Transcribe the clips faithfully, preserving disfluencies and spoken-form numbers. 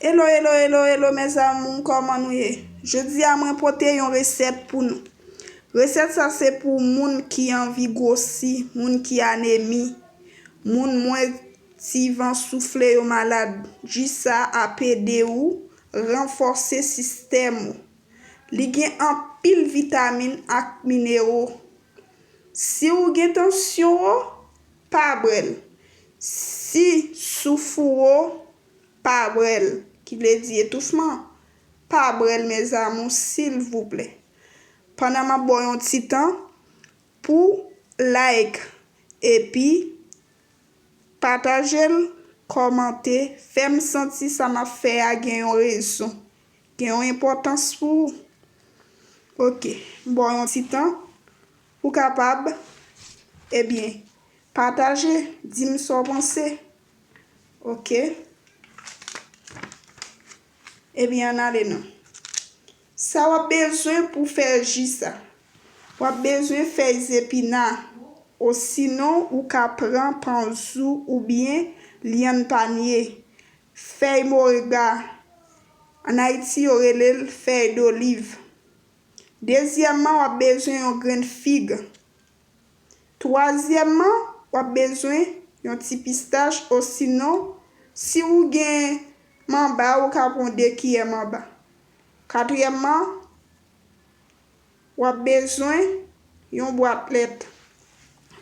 Hello, hello, hello, hello, mes amours, kòman nou ye? Jodi a, mwen pote yon resèt pou nou. Resèt sa se pou moun ki anvi gwosi, moun ki anemi, moun mwen ti van soufle yo malad. Ji sa ap ede ou ranfòse sistèm ou. Li gen anpil vitamin ak minero. Si ou gen tansyon wo, pa bwè l. Si souf ou wo, pa bwè l, ki vle di etoufman, pa bwè l, mes amours, silvouplè. Pandan m ap ba w yon ti tan pou like epi pataje l, kòmante, fè m santi sa m ap fè a gen yon rezon, gen yon enpòtans pou ou. Ok, m ba w yon ti tan pou kapab, ebyen, pataje, di m sa w panse. Ok. Ebyen, ann ale non. Sa w ap bezwen pou fè ji sa. W ap bezwen fèy zepina, osinon ou ka pran panzou oubyen lyann panye, fèy moringa, ann Ayiti yo rele l fèy doliv. Dezyèmman, w ap bezwen yon grenn fig. Twazyèmman, w ap bezwen yon ti pistach, osinon, si ou gen manba, ou ka pran de kiyè manba. Katriyèmman, w ap bezwen yon bwat lèt.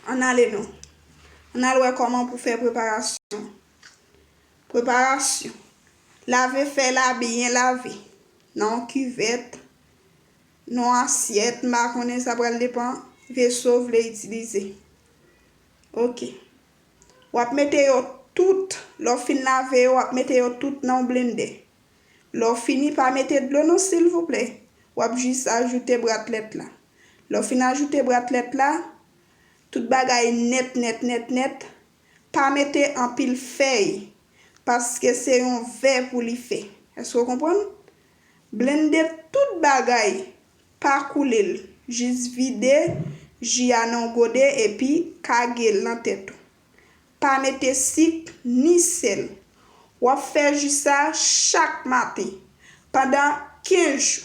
Ann ale non. Ann al wè kòman pou fè preparasyon. Preparasyon. Lave fèy la byen lave. Nan yon kivèt, nan yon asyèt, m pa konnen, sa pral depann veso w vle itilize. Ok. W ap mete yo tout, lè w fin lave yo, w ap mete yo tout nan yon blendè. Lè w fini, pa mete dlo non, silvouplè. W ap jis ajoute bwat lèt la. Lè w fin ajoute bwat lèt la, tout bagay nèt, nèt, nèt, nèt. Pa mete anpil fèy, paske se yon vè pou li fè. Èske w konprann? Blende tout bagay, pa koule l. Jis vide ji a nan yon gode epi kage l nan tèt ou. Pa mete sik ni sèl. W ap fè ji sa chak maten pandan kenz jou.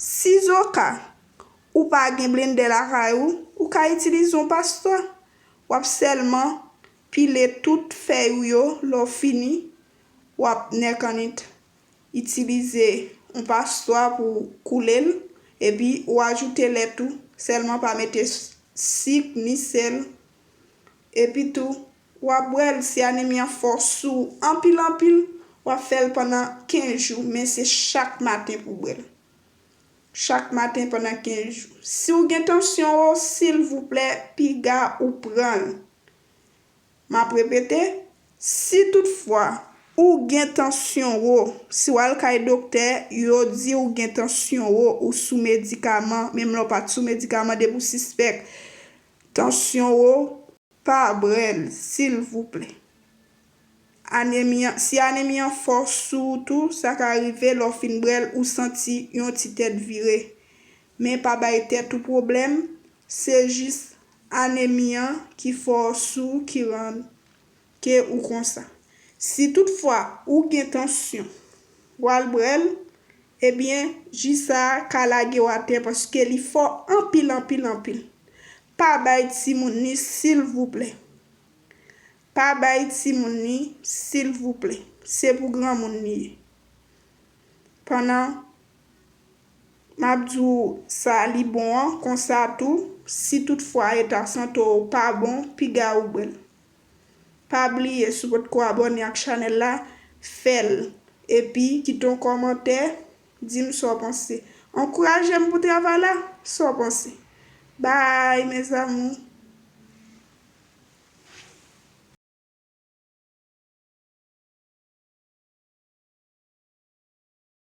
Sizoka ou pa gen blendè lakay ou, ou ka itilize yon pastwa. W ap sèlman pile tout fèy ou yo, lè w fini, w ap nèkanit itilize yon pastwa pou koule l, epi ou ajoute lèt ou, sèlman pa mete s-, sik ni sèl. Epi tou, w ap bwè l, si anemi an fò sou ou anpil anpil, w ap fè l pandan kenz jou, men se chak maten pou w bwè l. Chak maten pandan kenz jou. Si w gen tansyon wo, silvouplè, piga ou pran l. M ap repete, si toutfwa ou gen tansyon wo, si w al kay doktè, yo di w gen tansyon wo, ou sou medikaman, menm lè w pa t sou medikaman, depi w sispèk tansyon wo, pa bwè l, silvouplè. Anemi an, si anemi an fò sou ou tou, sa ka rive lè w fin bwè l, ou santi yon ti tèt vire. Men pa bay tèt ou pwoblèm, se jis anemi an ki fò sou ou ki rann ke ou konsa. Si toutfwa ou gen tansyon, w al bwè l, ebyen, ji sa a ka lage w atè paske li fò anpil, anpil, anpil. Pa bay timoun li, silvouplè. Pa bay timoun li, silvouplè. Se pou granmoun li ye. Pandan m ap di w sa li bon an, konsa tou, si toutfwa eta sante w pa bon, piga ou bwè l. Pa bliye, si w potko abòne ak chanèl la, fè l. Epi, kite yon kòmantè, di m sa w panse. Ankouraje m pou travay la, sa w panse. Bye, mes amours.